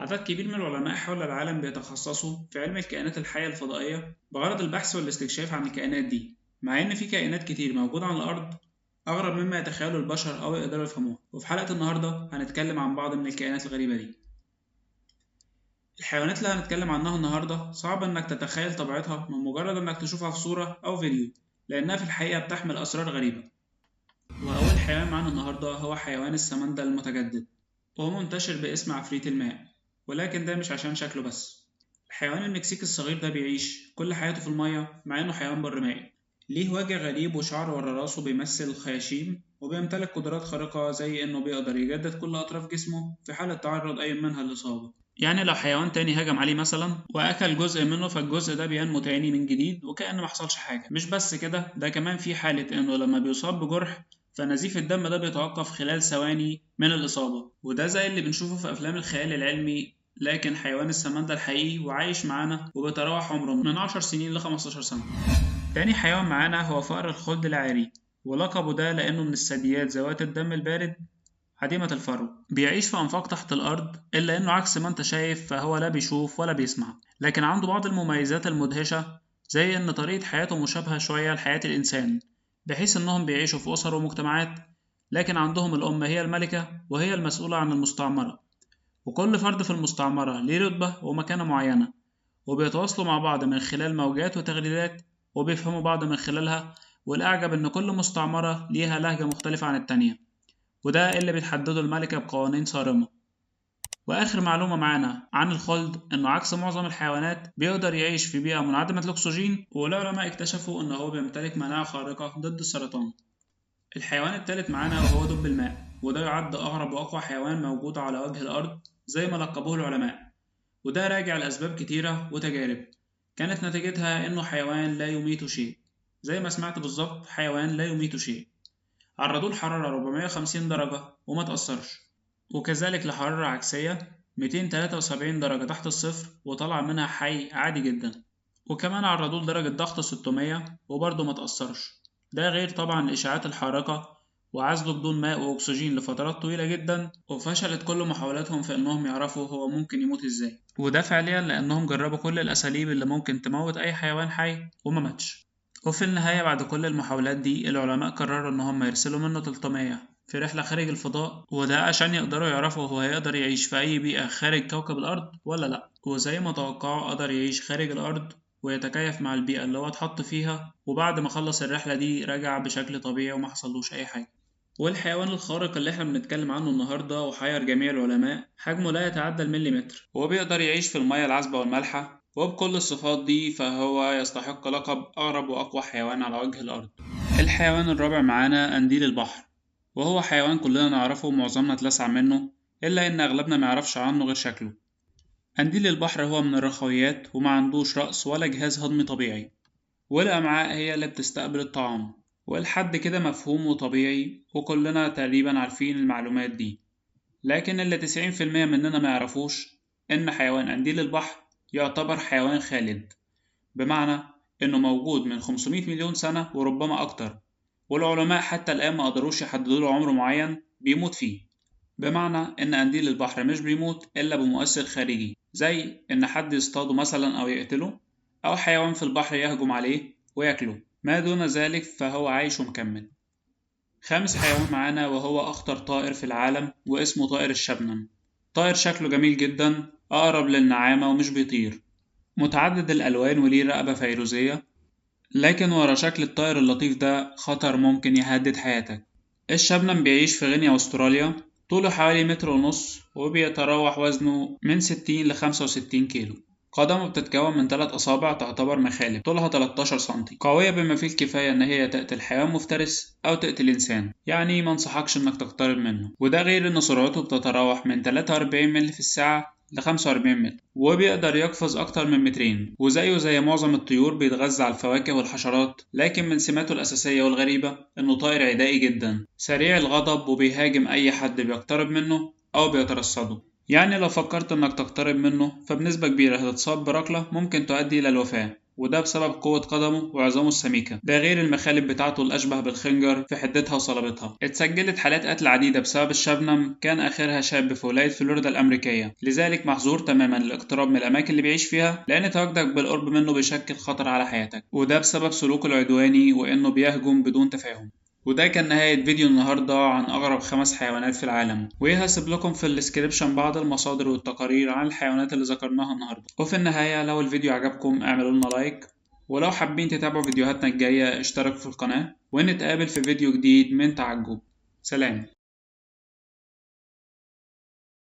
عدد كبير من العلماء حول العالم بيتخصصوا في علم الكائنات الحية الفضائية بغرض البحث والاستكشاف عن الكائنات دي، مع إن في كائنات كتير موجودة على الأرض أغرب مما يتخيله البشر أو يقدروا يفهموها. وفي حلقة النهاردة هنتكلم عن بعض من الكائنات الغريبة دي. الحيوانات اللي هنتكلم عنها النهاردة صعب إنك تتخيل طبيعتها من مجرد إنك تشوفها في صورة أو فيديو، لأنها في الحقيقة بتحمل أسرار غريبة. وأول حيوان معانا النهاردة هو حيوان السمندل المتجدد، وهو منتشر باسم عفريت الماء، ولكن ده مش عشان شكله بس. الحيوان المكسيكي الصغير ده بيعيش كل حياته في المية مع إنه حيوان برمائي، ليه وجه غريب وشعر ورا راسه بيمثل الخياشيم، وبيمتلك قدرات خارقة زي إنه بيقدر يجدد كل أطراف جسمه في حالة تعرض أي منها للإصابة. يعني لو حيوان تاني هجم عليه مثلا وأكل جزء منه، فالجزء ده بينمو تاني من جديد وكأنه ما حصلش حاجة. مش بس كده، ده كمان في حالة إنه لما بيصاب بجرح فنزيف الدم ده بيتوقف خلال ثواني من الإصابة، وده زي اللي بنشوفه في أفلام الخيال العلمي. لكن حيوان السمندل الحقيقي وعايش معانا وبيتراوح عمره من 10 سنين ل 15 سنة. تاني حيوان معانا هو فأر الخلد العاري، ولقبه ده لأنه من الثدييات ذوات الدم البارد عديمة الفرو، بيعيش في أنفاق تحت الأرض، إلا إنه عكس ما أنت شايف فهو لا بيشوف ولا بيسمع، لكن عنده بعض المميزات المدهشة زي إن طريقة حياته مشابهة شوية لحياة الإنسان، بحيث إنهم بيعيشوا في أسر ومجتمعات، لكن عندهم الأم هي الملكة وهي المسؤولة عن المستعمرة، وكل فرد في المستعمرة ليه رتبة ومكانة معينة، وبيتواصلوا مع بعض من خلال موجات وتغريدات وبيفهموا بعض من خلالها. والأعجب إن كل مستعمرة ليها لهجة مختلفة عن التانية، وده اللي بتحدده الملكة بقوانين صارمة. وآخر معلومة معانا عن الخلد إنه عكس معظم الحيوانات بيقدر يعيش في بيئة منعدمة الأكسجين، والعلماء اكتشفوا إن هو بيمتلك مناعة خارقة ضد السرطان. الحيوان الثالث معانا وهو دب الماء، وده يعد أغرب وأقوى حيوان موجود على وجه الأرض زي ما لقبوه العلماء، وده راجع لأسباب كتيرة وتجارب كانت نتيجتها إنه حيوان لا يميت شيء. زي ما سمعت بالظبط، حيوان لا يميت شيء. عرضوه لحرارة 450 درجة وما تأثرش، وكذلك لحرارة عكسية 273 درجة تحت الصفر وطلع منها حي عادي جدا، وكمان عرضوه لدرجة ضغط 600 وبرضه ما تأثرش. ده غير طبعا الإشعاعات الحارقة وعزله بدون ماء وأكسجين لفترات طويلة جدا، وفشلت كل محاولاتهم في إنهم يعرفوا هو ممكن يموت إزاي، وده فعليا لأنهم جربوا كل الأساليب اللي ممكن تموت أي حيوان حي وما ماتش. وفي النهاية بعد كل المحاولات دي العلماء قرروا إن هم يرسلوا منه 300 في رحلة خارج الفضاء، وده عشان يقدروا يعرفوا هو هيقدر يعيش في أي بيئة خارج كوكب الأرض ولا لأ. وزي ما توقعوا قدر يعيش خارج الأرض ويتكيف مع البيئة اللي هو اتحط فيها، وبعد ما خلص الرحلة دي رجع بشكل طبيعي وما حصلوش أي حاجة. والحيوان الخارق اللي احنا بنتكلم عنه النهاردة وحير جميع العلماء حجمه لا يتعدى المليمتر، وهو بيقدر يعيش في المية العذبة والمالحة، وبكل الصفات دي فهو يستحق لقب أغرب وأقوى حيوان على وجه الأرض. الحيوان الرابع معانا قنديل البحر، وهو حيوان كلنا نعرفه ومعظمنا اتلسع منه، إلا إن أغلبنا ما يعرفش عنه غير شكله. قنديل البحر هو من الرخويات وما عندوش رأس ولا جهاز هضمي طبيعي، والأمعاء هي اللي بتستقبل الطعام، والحد كده مفهوم وطبيعي وكلنا تقريبا عارفين المعلومات دي. لكن اللي 90% مننا ما يعرفوش إن حيوان قنديل البحر يعتبر حيوان خالد، بمعنى إنه موجود من 500 مليون سنة وربما أكتر، والعلماء حتى الآن ما قدروش يحددوا له عمر معين بيموت فيه، بمعنى إن قنديل البحر مش بيموت إلا بمؤثر خارجي زي إن حد يصطاده مثلا أو يقتله، أو حيوان في البحر يهجم عليه وياكله، ما دون ذلك فهو عايش ومكمل. خامس حيوان معانا وهو أخطر طائر في العالم واسمه طائر الشبنم. طائر شكله جميل جدا، أقرب للنعامة ومش بيطير، متعدد الألوان وليه رقبة فيروزية، لكن ورا شكل الطائر اللطيف ده خطر ممكن يهدد حياتك. الشبنم بيعيش في غينيا واستراليا، طوله حوالي 1.5 متر وبيتراوح وزنه من 60 ل 65 كيلو. قدمه بتتكون من 3 أصابع تعتبر مخالب، طولها 13 سنتي، قوية بما فيه الكفاية إن هي تقتل حيوان مفترس أو تقتل إنسان، يعني ما انصحكش إنك تقترب منه. وده غير إن سرعته بتتراوح من 43 متر في الساعة ل 45 متر، وبيقدر يقفز أكتر من 2 متر، وزيه زي معظم الطيور بيتغذى على الفواكه والحشرات. لكن من سماته الأساسية والغريبة إنه طائر عدائي جدا، سريع الغضب، وبيهاجم أي حد بيقترب منه أو بيترصده. يعني لو فكرت إنك تقترب منه فبنسبة كبيرة هتتصاب بركلة ممكن تؤدي إلى الوفاة. وده بسبب قوة قدمه وعظامه السميكة، ده غير المخالب بتاعته الأشبه بالخنجر في حدتها وصلابتها. اتسجلت حالات قتل عديدة بسبب الشبنم، كان آخرها شاب في ولاية فلوريدا الأمريكية، لذلك محظور تماما الاقتراب من الأماكن اللي بيعيش فيها، لأن تواجدك بالقرب منه بيشكل خطر على حياتك، وده بسبب سلوكه العدواني وإنه بيهجم بدون تفاهم. وده كان نهاية فيديو النهاردة عن أغرب 5 حيوانات في العالم، وهسيب لكم في ال description بعض المصادر والتقارير عن الحيوانات اللي ذكرناها النهاردة. وفي النهاية لو الفيديو عجبكم اعملوا لنا like، ولو حابين تتابعوا فيديوهاتنا الجاية اشتركوا في القناة، ونتقابل في فيديو جديد من تعجب. سلام.